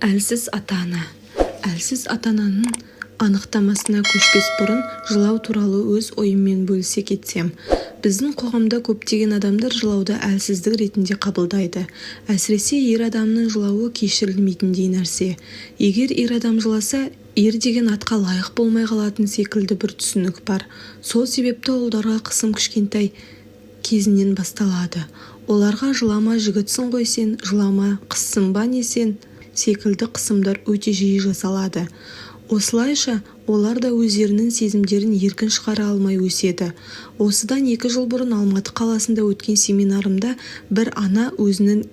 Әлсіз ата-ана. Әлсіз ата-ананың анықтамасына көшпес бұрын жылау туралы өз ойыммен бөлісе кетсем. Біздің қоғамда көптеген адамдар жылауды әлсіздік ретінде қабылдайды. Әсіресе ер адамның жылауы кешірілмейтіндей нәрсе. Егер ер адам жыласа, ер деген атқа лайық болмай қалатын секілді бір түсінік бар. Сол себепті ұлдарға қысым кішкентай кезінен басталады. Оларға жылама, жігітсің ғой сен, жылама, қызсың ба не сен секілді қысымдар өте жиі жасалады. Осылайша олар да өздерінің сезімдерін еркін шығара алмай өседі. Осыдан 2 жыл бұрын Алматы қаласында өткен семинарымда бір ана өзінің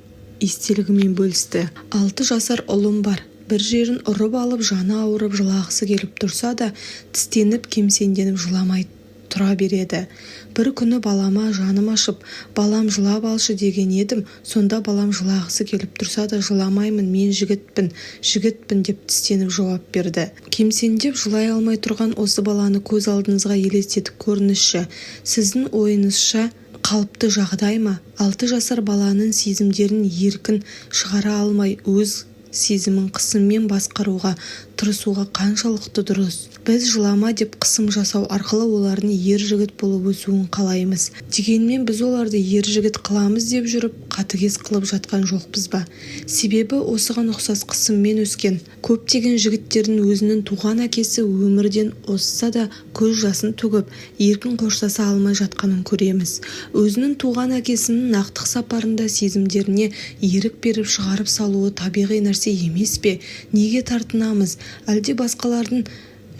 естелігімен бөлісті. 6 жасар ұлым бар. Бір жерін ұрып алып, жаны ауырып жылағысы келіп тұрса да, тістеніп, кемсеңдеп жыламай тұра береді. Бір күні балама жаным ашып, балам, жылап алшы деген едім, сонда балам жылағысы келіп тұрса да, жыламаймын, мен жігітпін, жігітпін деп тістеніп жауап берді. Кемсеңдеп жылай алмай тұрған осы баланы көз алдыңызға елестетіп көріңізші. Сіздің ойыңызша, қалыпты жағдай ма? 6 жасар баланың сезімдерін еркін шығара алмай, өз сезімін қысыммен басқаруға тырысуға қаншалықты дұрыс? Біз жылама деп қысым жасау арқылы олардың ер жігіт болып өсуін қалаймыз. Дегенмен біз оларды ер жігіт қыламыз деп жүріп, қатыгез қылып жатқан жоқпыз ба? Себебі осыған ұқсас қысыммен өскен көптеген жігіттердің өзінің туған әкесі өмірден озса да, көз жасын төгіп, еркін қоштаса алмай жатқанын көреміз. Өзінің туған әкесінің ақтық сапарында сезімдеріне ерік беріп шығарып салуы табиғи нәрсе емес пе? Неге тартынамыз? Әлде басқалардың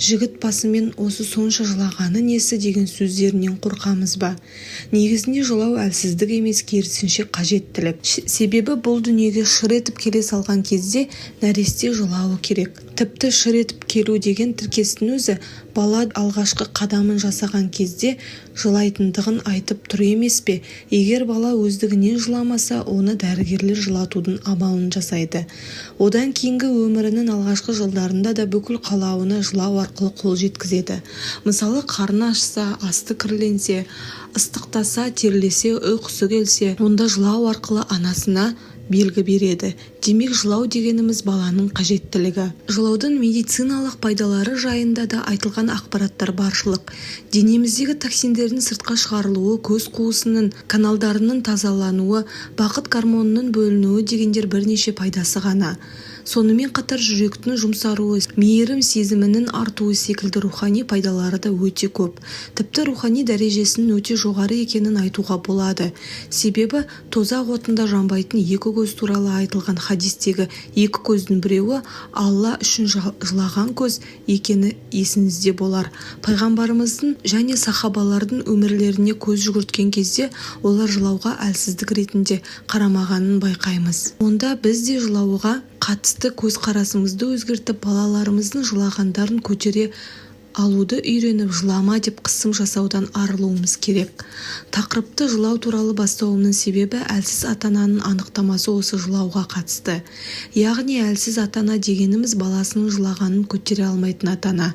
жігіт басымен осы сонша жылағаны несі деген сөздерінен қорқамыз ба? Негізінде жылау әлсіздік емес, керісінше, қажеттілік. Себебі бұл дүниеге шыр етіп келе салған кезде нәресте жылауы керек. Тіпті шыр етіп келу деген тіркестің өзі бала алғашқы қадамын жасаған кезде жылайтындығын айтып тұр емес пе? Егер бала өздігінен жыламаса, оны дәрігерлер жылатудың амалын жасайды. Одан кейінгі өмірінің алғашқы жылдарында да бүкіл қалауына жылау арқылы қол жеткізеді. Мысалы, қарны ашса, асты кірленсе, ыстықтаса, терлесе, ұйқысы келсе, онда жылау арқылы анасына белгі береді. Демек, жылау дегеніміз баланың қажеттілігі. Жылаудың медициналық пайдалары жайында да айтылған ақпараттар баршылық. Денеміздегі токсиндердің сыртқа шығарылуы, көз қуысының каналдарының тазалануы, бақыт гормонының бөлінуі дегендер бірнеше пайдасы ғана. Сонымен қатар жүректің жұмсаруы, мейірім сезімінің артуы секілді рухани пайдалары да өте көп. Тіпті рухани дәрежесінің өте жоғары екенін айтуға болады. Себебі тозақ отында жанбайтын екі көз туралы айтылған хадистегі екі көздің біреуі Алла үшін жылаған көз екені есіңізде болар. Пайғамбарымыздың және сахабалардың өмірлеріне көз жүгірткен кезде олар жылауға әлсіздік ретінде қарамағанын байқаймыз. Онда біз де жылауға қатысты көзқарасымызды өзгертіп, балаларымыздың жылағандарын көтере алуды үйреніп, жылама деп қысым жасаудан арылуымыз керек. Тақырыпты жылау туралы бастауымның себебі әлсіз ата-ананың анықтамасы осы жылауға қатысты. Яғни әлсіз ата-ана дегеніміз баласының жылағанын көтере алмайтын ата-ана.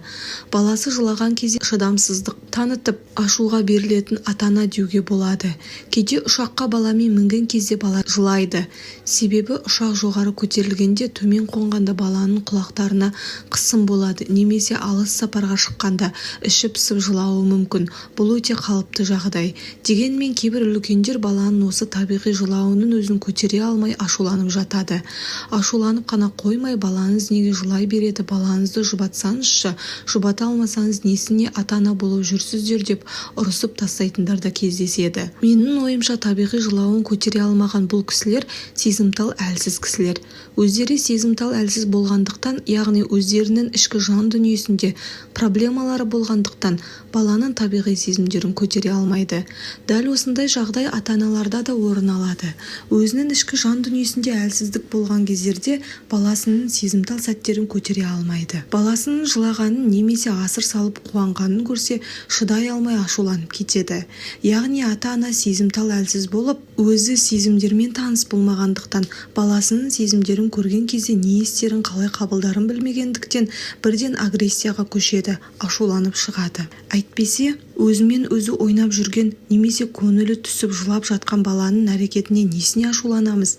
Баласы жылаған кезде шыдамсыздық танытып, ашуға берілетін ата-ана деуге болады. Кейде ұшаққа баламен мінген кезде бала жылайды. Себебі ұшақ жоғары көтерілгенде, төмен қонғанда баланың құлақтарына қысым болады немесе алыс сапарға шыққанда іші пысып жылауы мүмкін. Бұл өте қалыпты жағдай. Дегенмен кейбір үлкендер баланың осы табиғи жылауының өзін көтере алмай ашуланып жатады. Ашуланып қана қоймай, балаңыз неге жылай береді, балаңызды жұбатсаңызшы, жұбата алмасаңыз, несіне ата-ана болып жүрсіздер деп ұрысып тастайтындар да кездеседі. Менің ойымша, табиғи жылауын көтере алмаған бұл кісілер сезімтал, әлсіз кісілер. Өздері сезімтал, әлсіз болғандықтан, яғни өздерінің ішкі жан дүниесінде проблемалары болғандықтан, баланың табиғи сезімдерін көтере алмайды. Дәл осындай жағдай ата-аналарда да орын алады. Өзінің ішкі жан дүниесінде әлсіздік болған кездерде баласының сезімтал сәттерін көтере алмайды. Баласының жылағанын немесе асыр салып қуанғанын көрсе, шыдай алмай ашуланып кетеді. Яғни ата-ана сезімтал, әлсіз болып, өзі сезімдермен таныс болмағандықтан, баласының сезімдерін көрген кезде не істерін, қалай қабылдарын білмегендіктен, бірден агрессияға көшеді, ашуланып шығады. Әйтпесе Өзімен өзі ойнап жүрген немесе көңілі түсіп жылап жатқан баланың әрекетіне несіне ашуланамыз?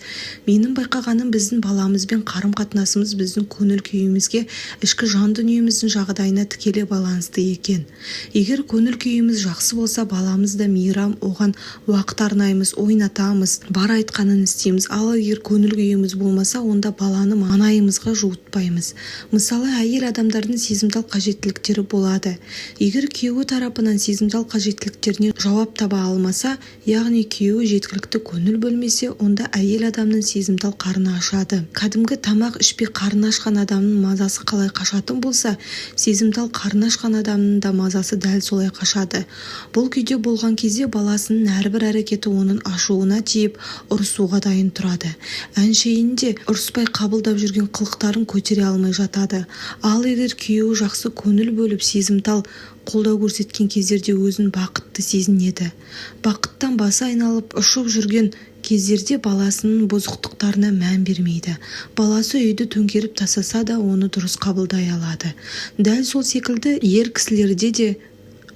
Менің байқағаным, біздің баламызбен қарым-қатынасымыз біздің көңіл-күйімізге, ішкі жан-дүниеміздің жағдайына тікелей байланысты екен. Егер көңіл-күйіміз жақсы болса, баламыз да мейрам, оған уақыт арнаймыз, ойнатамыз, бар айтқанын істейміз. Ал егер көңіл-күйіміз болмаса, онда баланы маңайымызға жуытпаймыз. Мысалы, әйел адамдардың сезімтал қажеттіліктері болады. Егер күйеуі тарапынан сезімтал қажеттіліктеріне жауап таба алмаса, яғни күйеуі жеткілікті көңіл бөлмесе, онда әйел адамның сезімтал қарны ашады. Кәдімгі тамақ ішпей қарны ашқан адамның мазасы қалай қашатын болса, сезімтал қарны ашқан адамның да мазасы дәл солай қашады. Бұл күйде болған кезде баласының әрбір әрекеті оның ашуына тиіп, ұрысуға дайын тұрады. Әншейінде ұрыспай қабылдап жүрген қылықтарын көтере алмай жатады. Ал егер күйеуі жақсы көңіл бөліп, сезімтал қолдау көрсеткен кездерде өзін бақытты сезінеді. Бақыттан басы айналып ұшып жүрген кездерде баласының бұзықтықтарына мән бермейді. Баласы үйді төңкеріп тастаса да, оны дұрыс қабылдай алады. Дәл сол секілді ер кісілерде де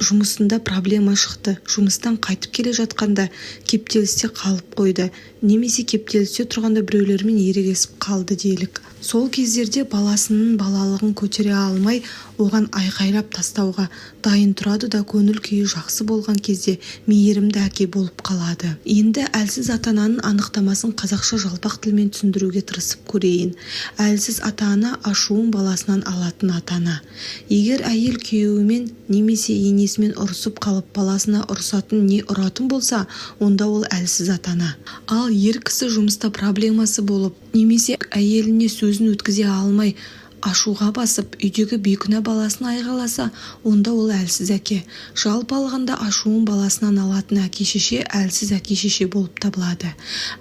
жұмысында проблема шықты, жұмыстан қайтып келе жатқанда кептелісте қалып қойды немесе кептелісте тұрғанда біреулермен ерегесіп қалды делік. Сол кездерде баласының балалығын көтере алмай, оған айқайлап тастауға дайын тұрады да, көңіл күйі жақсы болған кезде мейірімді әке болып қалады. Енді әлсіз ата-ананың анықтамасын қазақша жалпақ тілмен түсіндіруге тырысып көрейін. Әлсіз ата-ана – ашуын баласынан алатын ата-ана. Егер әйел күйеуімен немесе енесімен ұрысып қалып, баласына ұрысатын не ұратын болса, онда ол әлсіз ата-ана. Ал ер кісі жұмыста проблемасы болып немесе әйеліне сөзін өткізе алмай ашуға басып, үйдегі бейкүнә баласын айғайласа, онда ол әлсіз әке. Жалпы алғанда, ашуын баласынан алатын әке-шеше әлсіз әке-шеше болып табылады.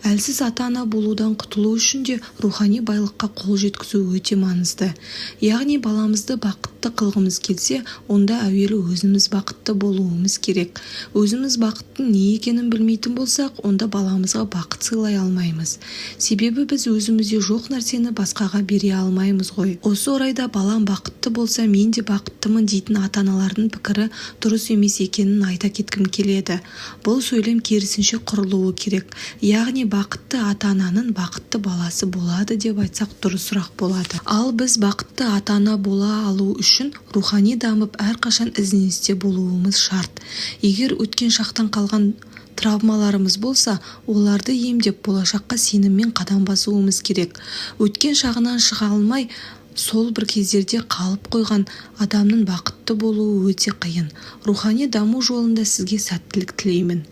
Әлсіз ата-ана болудан құтылу үшін де рухани байлыққа қол жеткізу өте маңызды. Яғни баламызды бақытты қылғымыз келсе, онда әуелі өзіміз бақытты болуымыз керек. Өзіміз бақыттың не екенін білмейтін болсақ, онда баламызға бақыт сыйлай алмаймыз. Себебі біз өзімізде жоқ нәрсені басқаға бере алмаймыз ғой. Осы орайда балам бақытты болса, мен де бақыттымын дейтін ата-аналардың пікірі дұрыс емес екенін айта кеткім келеді. Бұл сөйлем керісінше құрылуы керек. Яғни бақытты ата-ананың бақытты баласы болады деп айтсақ, дұрысырақ болады. Ал біз бақытты ата-ана бола алу үшін рухани дамып, әрқашан ізденісте болуымыз шарт. Егер өткен шақтан қалған травмаларымыз болса, оларды емдеп, болашаққа сеніммен қадам басуымыз керек. Өткен шағынан шыға алмай, сол бір кездерде қалып қойған адамның бақытты болуы өте қиын. Рухани даму жолында сізге сәттілік тілеймін.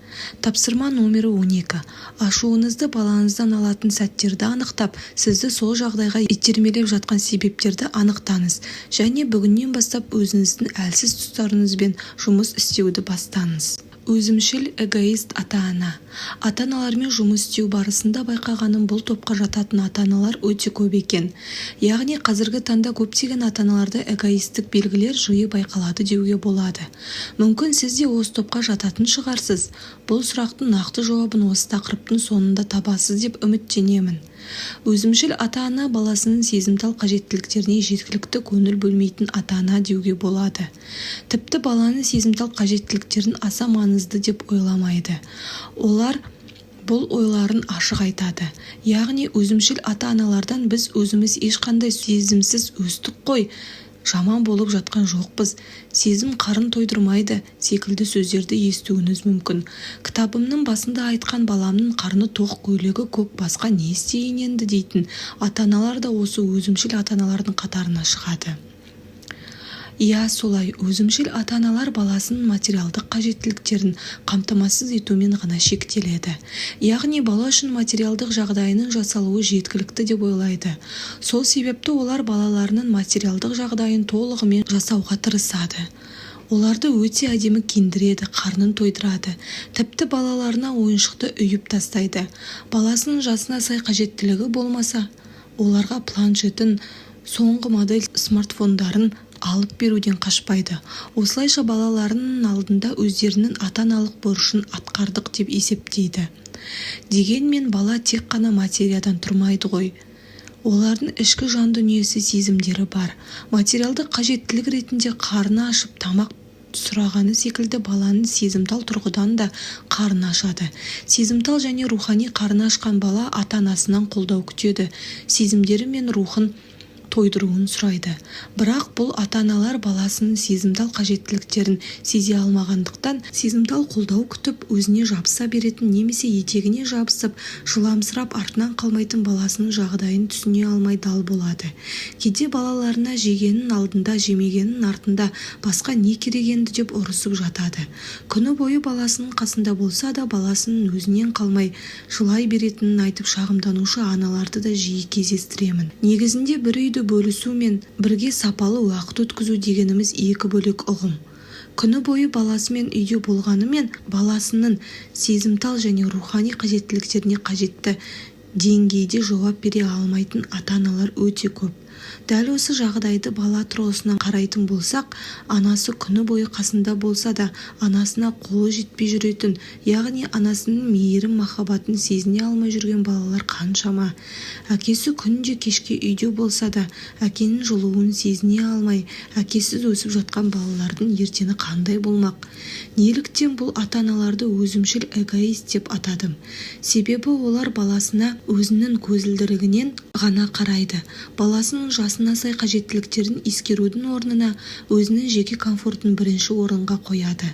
Тапсырма номері 12. Ашуыңызды балаңыздан алатын сәттерді анықтап, сізді сол жағдайға итермелеп жатқан себептерді анықтаңыз және бүгіннен бастап өзіңіздің әлсіз тұстарыңызбен жұмыс істеуді бастаңыз. Өзімшіл, эгоист ата-ана. Ата-аналармен жұмыс істеу барысында байқағаным, бұл топқа жататын ата-аналар өте көп екен. Яғни қазіргі таңда көптеген ата-аналарда эгоисттік белгілер жиі байқалады деуге болады. Мүмкін, сіз де осы топқа жататын шығарсыз. Бұл сұрақтың нақты жауабын осы тақырыптың соңында табасыз деп үміттенемін. Өзімшіл ата-ана – баласының сезімтал қажеттіліктеріне жеткілікті көңіл бөлмейтін ата-ана деуге болады. Тіпті баланың сезімтал қажеттіліктерін аса маңызды деп ойламайды. Олар бұл ойларын ашық айтады. Яғни өзімшіл ата-аналардан «Біз өзіміз ешқандай сезімсіз өстік қой, жаман болып жатқан жоқпыз», «Сезім қарын тойдырмайды» секілді сөздерді естуіңіз мүмкін. Кітабымның басында айтқан «Баламның қарны тоқ, көйлегі көк, басқа не істейін енді» дейтін ата-аналар да осы өзімшіл ата-аналардың қатарына шығады. Иә, солай, өзімшіл ата-аналар баласының материалдық қажеттіліктерін қамтамасыз етумен ғана шектеледі. Яғни бала үшін материалдық жағдайының жасалуы жеткілікті деп ойлайды. Сол себепті олар балаларының материалдық жағдайын толығымен жасауға тырысады. Оларды өте әдемі киіндіреді, қарнын тойдырады, тіпті балаларына ойыншықты үйіп тастайды. Баласының жасына сай қажеттілігі болмаса, оларға планшетін, соңғы модель смартфондарын алып беруден қашпайды. Осылайша балаларының алдында өздерінің ата-аналық борышын атқардық деп есептейді. Дегенмен бала тек қана материядан тұрмайды ғой. Олардың ішкі жан дүниесі, сезімдері бар. Материалдық қажеттілік ретінде қарны ашып, тамақ Сұрағаны секілді баланың сезімтал тұрғыдан да қарны ашады. Сезімтал және рухани қарны ашқан бала ата-анасынан қолдау күтеді, сезімдері мен рухын тойдыруын сұрайды. Бірақ бұл ата-аналар баласының сезімтал қажеттіліктерін сезе алмағандықтан, сезімтал қолдау күтіп, өзіне жабыса беретін немесе етегіне жабысып, жыламсырап артынан қалмайтын баласының жағдайын түсіне алмай дал болады. Кейде балаларына жегенің алдында, жемегенің артында, басқа не керек енді деп ұрысып жатады. Күні бойы баласының қасында болса да, баласының өзінен қалмай жылай беретінін айтып шағымданушы аналарды да жиі кездестіремін. Негізінде бір үйді бөлісу мен бірге сапалы уақыт өткізу дегеніміз екі бөлек ұғым. Күні бойы баласымен үйде болғанымен, баласының сезімтал және рухани қажеттіліктеріне қажетті деңгейде жауап бере алмайтын ата-аналар өте көп. Дәл осы жағдайды бала тұрғысынан қарайтын болсақ, анасы күні бойы қасында болса да, анасына қолы жетпей жүретін, яғни анасының мейірім махаббатын сезіне алмай жүрген балалар қаншама? Әкесі күнде кешке үйде болса да, әкенің жылуын сезіне алмай, әкесіз өсіп жатқан балалардың ертеңі қандай болмақ? Неліктен бұл ата-аналарды өзімшіл, эгоист деп атадым? Себебі олар баласына өзінің көзілдірігінен ғана қарайды. Баласының жасына сай қажеттіліктерін ескерудің орнына өзінің жеке комфортын бірінші орынға қояды.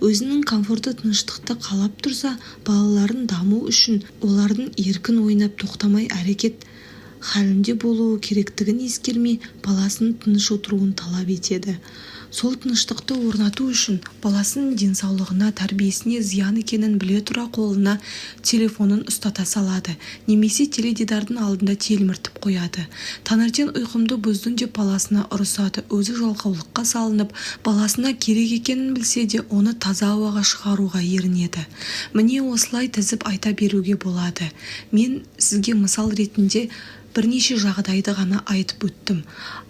Өзінің комфорты, тыныштықты қалап тұрса, балаларын даму үшін олардың еркін ойнап, тоқтамай әрекет халінде болуы керектігін ескермей, баласының тыныш отыруын талап етеді. Сол тыныштықты орнату үшін баласының денсаулығына, тәрбиесіне зиян екенін біле тұра қолына телефонын ұстата салады немесе теледидардың алдында телміртіп қояды. Таңертең ұйқымды бұздың деп баласына ұрысады, өзі жалқаулыққа салынып, баласына керек екенін білсе де, оны таза ауаға шығаруға ерінеді. Міне, осылай тізіп айта беруге болады. Мен сізге мысал ретінде бірнеше жағдайды ғана айтып өттім.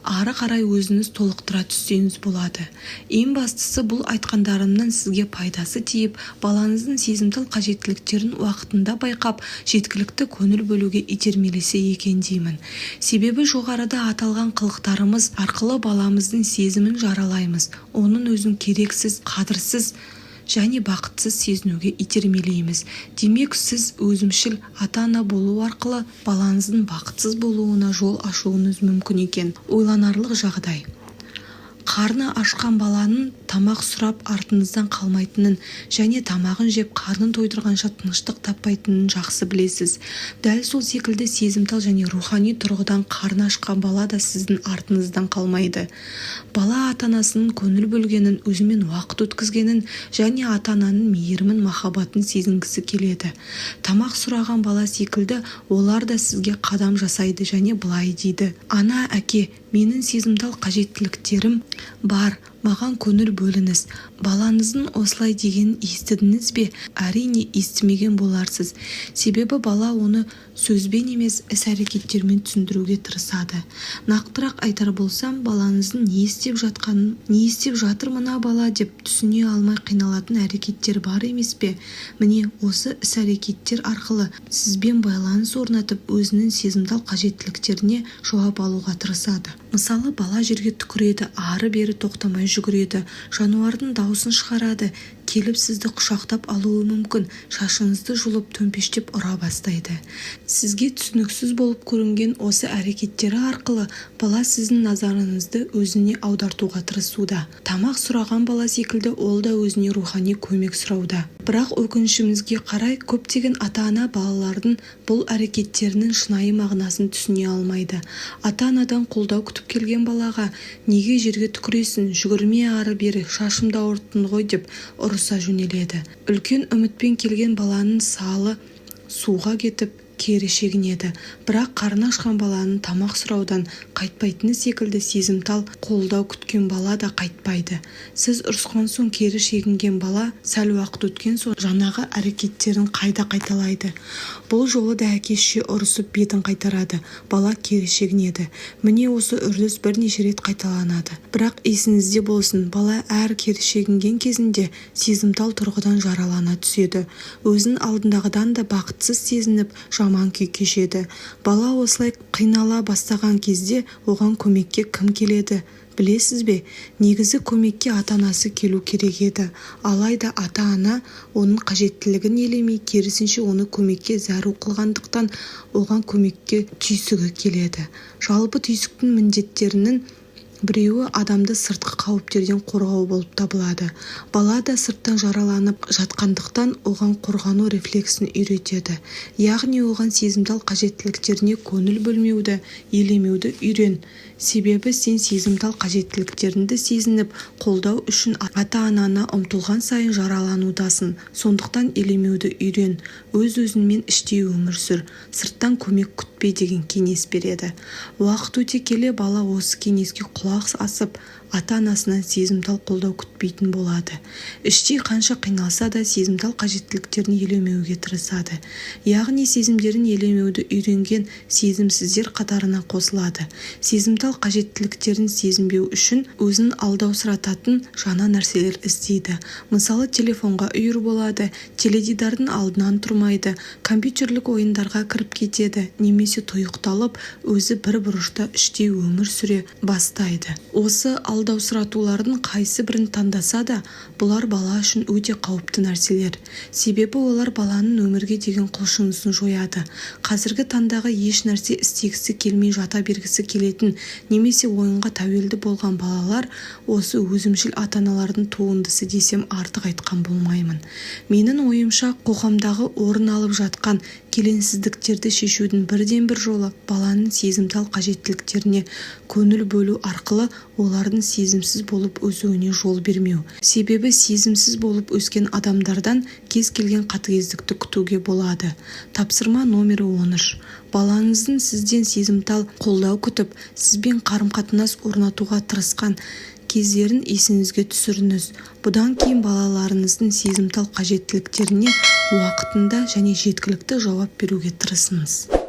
Ары қарай өзіңіз толықтыра түссеңіз болады. Ең бастысы, бұл айтқандарымның сізге пайдасы тиіп, балаңыздың сезімтал қажеттіліктерін уақытында байқап, жеткілікті көңіл бөлуге итермелесе екен деймін. Себебі жоғарыда аталған қылықтарымыз арқылы баламыздың сезімін жаралаймыз, оның өзін керексіз, қадірсіз және бақытсыз сезінуге итермелейміз. Демек, сіз өзімшіл ата-ана болу арқылы балаңыздың бақытсыз болуына жол ашуыңыз мүмкін екен. Ойланарлық жағдай. Қарны ашқан баланың тамақ сұрап артыңыздан қалмайтынын және тамағын жеп, қарнын тойдырғанша тыныштық таппайтынын жақсы білесіз. Дәл сол секілді сезімтал және рухани тұрғыдан қарны ашқан бала да сіздің артыңыздан қалмайды. Бала ата-анасының көңіл бөлгенін, өзімен уақыт өткізгенін және ата-ананың мейірімін, махаббатын сезінгісі келеді. Тамақ сұраған бала секілді олар да сізге қадам жасайды және былай дейді: «Ана, әке, менің сезімтал қажеттіліктерім бар, маған көңіл бөліңіз». Балаңыздың осылай дегенін естідіңіз бе? Әрине, естімеген боларсыз. Себебі бала оны сөзбен емес, іс-әрекеттермен түсіндіруге тырысады. Нақтырақ айтар болсам, балаңыздың не істеп жатқанын, не істеп жатыр мына бала деп түсіне алмай қиналатын әрекеттер бар емес пе? Міне, осы іс-әрекеттер арқылы сізбен байланыс орнатып, өзінің сезімтал қажеттіліктеріне жауап алуға тырысады. Мысалы, бала жерге түкіреді, ары-бері тоқтамай жүгіреді, жануардың даусын шығарады, келіп сізді құшақтап алуы мүмкін, шашыңызды жұлып, төмпештеп ұра бастайды. Сізге түсініксіз болып көрінген осы әрекеттері арқылы бала сіздің назарыңызды өзіне аудартуға тырысуда. Тамақ сұраған бала секілді ол да өзіне рухани көмек сұрауда. Бірақ өкінішімізге қарай, көптеген ата-ана балалардың бұл әрекеттерінің шынайы мағынасын түсіне алмайды. Ата-анадан қолдау күтіп келген балаға «Неге жерге түкіресің, жүгірме ары-бері, шашымды ауырттың ғой» деп ұрыса жөнеледі. Үлкен үмітпен келген баланың салы суға кетіп, кері шегінеді. Бірақ қарны ашқан баланың тамақ сұраудан қайтпайтыны секілді сезімтал қолдау күткен бала да қайтпайды. Сіз ұрысқан соң кері шегінген бала сәл уақыт өткен соң жаңағы әрекеттерін қайта қайталайды. Бұл жолы да әке-шеше ұрысып, бетін қайтарады, бала кері шегінеді. Міне, осы үрдіс бірнеше рет қайталанады. Бірақ есіңізде болсын, бала әр кері шегінген кезінде сезімтал тұрғыдан жаралана түседі, өзін алдындағыдан да бақытсыз сезініп, Жаман күй кешеді. Бала осылай қинала бастаған кезде оған көмекке кім келеді, білесіз бе? Негізі көмекке ата-анасы келу керек еді. Алайда ата-ана оның қажеттілігін елемей, керісінше оны көмекке зәру қылғандықтан, оған көмекке түйсігі келеді. Жалпы, түйсіктің міндеттерінің біреуі адамды сыртқы қауіптерден қорғау болып табылады. Бала да сырттан жараланып жатқандықтан, оған қорғану рефлексін үйретеді. Яғни оған сезімтал қажеттіліктеріне көңіл бөлмеуді, елемеуді үйрен, себебі сен сезімтал қажеттіліктеріңді сезініп, қолдау үшін ата-анаңа ұмтылған сайын жараланудасың. Сондықтан елемеуді үйрен, өз-өзіңмен іштей өмір сүр, сырттан көмек күтпе деген кеңес береді. Уақыт өте келе бала осы кеңеске құлақ асып, ата-анасынан сезімтал қолдау күтпейтін болады. Іштей қанша қиналса да, сезімтал қажеттіліктерін елемеуге тырысады. Яғни сезімдерін елемеуді үйренген сезімсіздер қатарына қосылады. Сезімтал қажеттіліктерін сезінбеу үшін өзін алдаусырататын жаңа нәрселер іздейді. Мысалы, телефонға үйір болады, теледидардың алдынан тұрмайды, компьютерлік ойындарға кіріп кетеді немесе тұйықталып, өзі бір бұрышта іштей өмір сүре бастайды. Осы алдаусыратулардың қайсы бірін таңдаса да, бұлар бала үшін өте қауіпті нәрселер. Себебі олар баланың өмірге деген құлшынысын жояды. Қазіргі таңдағы еш нәрсе істегісі келмей, жата бергісі келетін немесе ойынға тәуелді болған балалар осы өзімшіл ата-аналардың туындысы десем, артық айтқан болмаймын. Менің ойымша, қоғамдағы орын алып жатқан келеңсіздіктерді шешудің бірден-бір жолы баланың сезімтал қажеттіліктеріне көңіл бөлу арқылы олардың сезімсіз болып өсуіне жол бермеу. Себебі сезімсіз болып өскен адамдардан кез келген қатыгездікті күтуге болады. Тапсырма номері 13. Балаңыздың сізден сезімтал қолдау күтіп, сізбен қарым-қатынас орнатуға тырысқан кездерін есіңізге түсіріңіз. Бұдан кейін балаларыңыздың сезімтал қажеттіліктеріне уақытында және жеткілікті жауап беруге тырысыңыз.